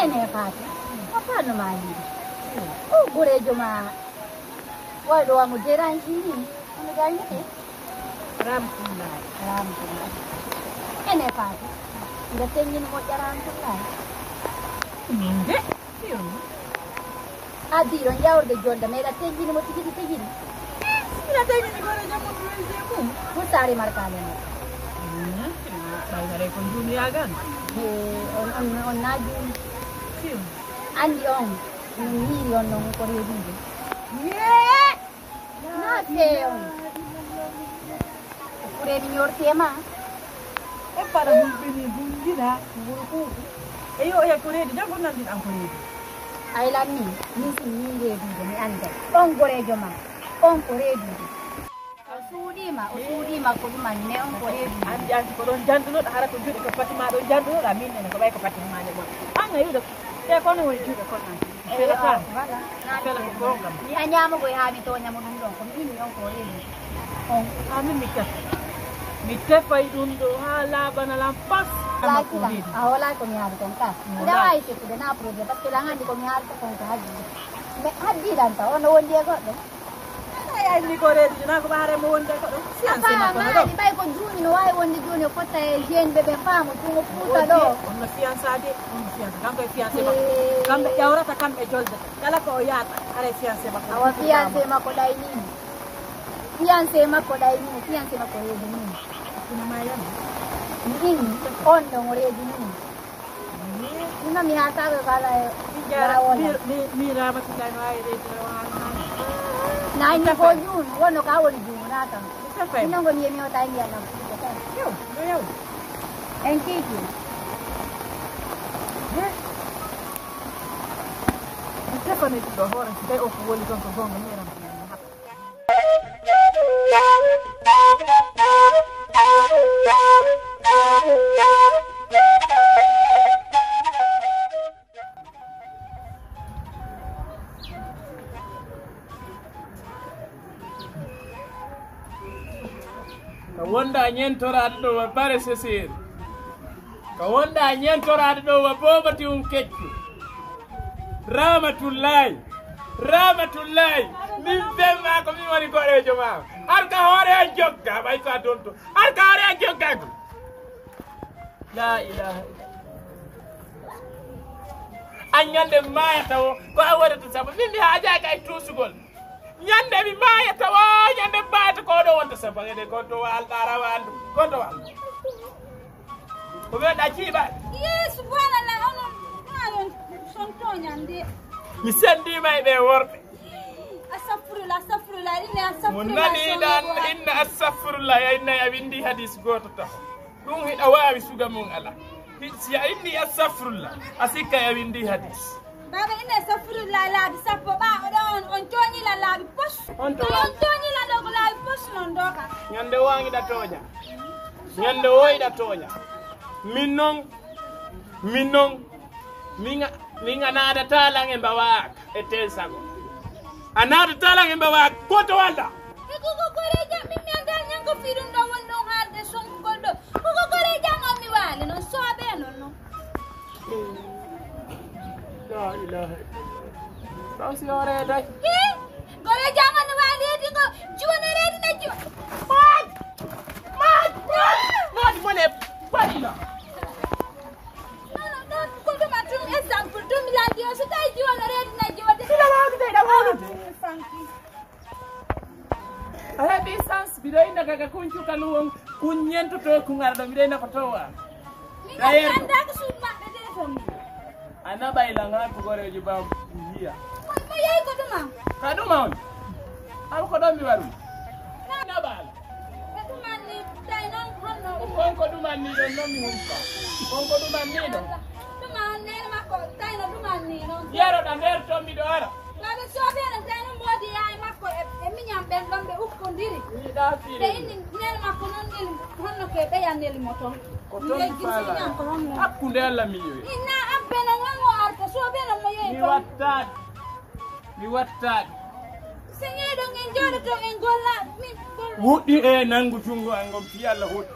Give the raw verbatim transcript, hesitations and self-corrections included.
Ene Fatou, ko fanno ma yiɗi? O gorejo ma wayɗo wamo dérange ni. Ono jangete? Ramtullahi. Ramtullahi. Ene Fatou, mbiɗa teññini moƴƴa Ramtullahi. Min de, fiyon. A diiɗon yawde jonde meɗa teññini mo tigi tigi. Mbiɗa teññini gorejo mum welde mum. Musa remarkale mo. Ɓay haray ko juumi yagan. On on on na juumi. Fiyon. Andi on. Min miiri on non ko reedude. Yee! Na feewi. Ko kuree mi ñortee ma. E para mun fini bunjina. Ngol kuku. E yo e kuree di jango nan din an kuree di. Ay lan ni, min si mi reedude mi anda. On gorejo ma. On ko reedude. O suuɗiima, o suuɗiima ko ɗum anndi, mais on ko reedude. Anndi, anndi ko ɗon jandunoɗo, hara ko juuɗe ko Fatima ɗon jandunoɗo, a min nene ko ɓay ko Fatima ne ɓon. An a yiɗo, te kono woni juuɗe kono an. Fela tan. Voilà. Fela ko gonga. Mi a ñaama koy haa mi tooña mo ɗum ɗon, ko mi inni on ko reedude. On. A min mi tefa. Mi tefay ɗum ɗo haa laaɓana lan pas. Ama ko reedude. A hoolay ko mi haali kon ka. Nda waawi fettude na projet, parce que lan anndi ko mi haali ko kon ko hajji. Mais hajji lan taw, on no wondi e goɗɗo. Ay, ay, ni ko reedude na ko ɓaare mo wonde ko ɗo. Fiancé makko na ɗo. Ɓay ko juuni no waawi wonde juuni o fotta e jeune ɓe ɓe faamu tun o puuta ɗo. On no fiancé de, on no fiancé. Kanko e fiancé makko. Kamɓe ƴawrata, kamɓe jolde. Kala ko o yaata, haray fiancé makko. Awa fiancé makko ɗay ni. Fiancé makko ɗay ni, fiancé makko reedu ni. Ina ma yam. Mi inni, on ɗon reedu ni. Ɗum mi haaltaako e ko alaa e laawol. Mi, mi, mi Ramatoulaye no waawi reyde o haalnaani. Nayi ni ko juun, wonno ka woni juun, na kam. Ina ngoni yemi o tawi ndiyam ɗam. Yo, yo, yo. En kiiki. Stefani ɗo hoore, si tawi o ko woni toon ko goonga, mi Ramatoulaye. Ka wonda ñentoraade ɗo wa bare seseri. Ka wonda ñentoraade ɗo wa boobati um keccu. Ramatullahi, Ramatullahi, min femma ko min woni goɗeejo ma. Har ka hoore a jogga, ɓay ko a donto. Har ka hoore a jogga ko. La ilaha illallah. An ñande maayata o, ko a waɗata sabu. Min mi haajaaka e tuusugol. Ñande mi maayata o, ñande maayata ko ɗo wonta sabu. Ede ko to wal ɗara wandu. Ko to wal. Ko ɓe ɗacci ba. Ye, subhanallah, onon, ayon, son toñande. Mi sendiima e ɓe worɓe. Astagfirullah, astagfirullah, inna astagfirullah. Mo nani ɗan, inna astagfirullah, ya inna ya windi hadis gooto taho. Ɗum hiɗa waawi suga mum ala. Hi-, si a inni astagfirullah, a sikka ya windi hadis. Baba, inna astagfirullah laabi sappo ɓa, oɗo on, on coñila laabi pos. On to on coñila ɗo ko laabi pos non doka. Ñande o angiɗa tooña. Ñande o iɗa tooña. Min non, min non, min a, min a naadata lan e mbawaaka e tel sago. A naadata lan e mbawaaka, ko to walla? E ko ko koreeja, min mi anndaa ñan ko fii ɗum ɗo woni ɗon haalde songugol ɗo. Ko ko koreeja on mi waali non, sooɓe non non. La ilaha illallah. Ɗon si o reeday. Hi, koreeja on mi waali hedi ko juune reedi na juune. Maaj! Maaj! Maaj! Maaj mone barina. Non, non, non, ko ɗum a ɗum exemple, ɗum landi o, so tawi jiwono reedu na jiwode. Sila waawde tawi ɗam wawlude. Fanki. A heɓi sans, mbiɗo inna gaga kun cukalu on, kun ñentoto kun ara ɗo, mbiɗo inna ko towa. Min kam mi anndaa ko suudu maɓɓe de ton. A naɓay lan haa ko goreejo ba yiya. Mo, mo yehi ko ɗuma? Ka ɗuma on? Aw ko ɗon mi waru. Na naɓal. Ko ɗumanni, tawi noon honno? Ko kon ko ɗumanni ɗon noon mi huffa. Kon ko ɗumanni ɗon. Ɗuma on neene makko, tawi no ɗumanni noon. Yeroɗa nder toon miɗo ara. Baba soobee no tawi no mboodi yaay makko e, e miñam ɓen ɗon ɓe ukkondiri. Mi yiɗaa firi. Ɓe inni neene makko noon neli honno ke ɓeya neli mo toon. Ko toon mi faala. Hakkunde Alla mi yowi. Inna abbe no ngon o arta soobee no mo yowi. Mi wattaade. Mi wattaade. Señeeɗo ngen jooɗoto en golla min golla. Woɗɗi e nanngu junngo an ngon fii Alla hoɗi.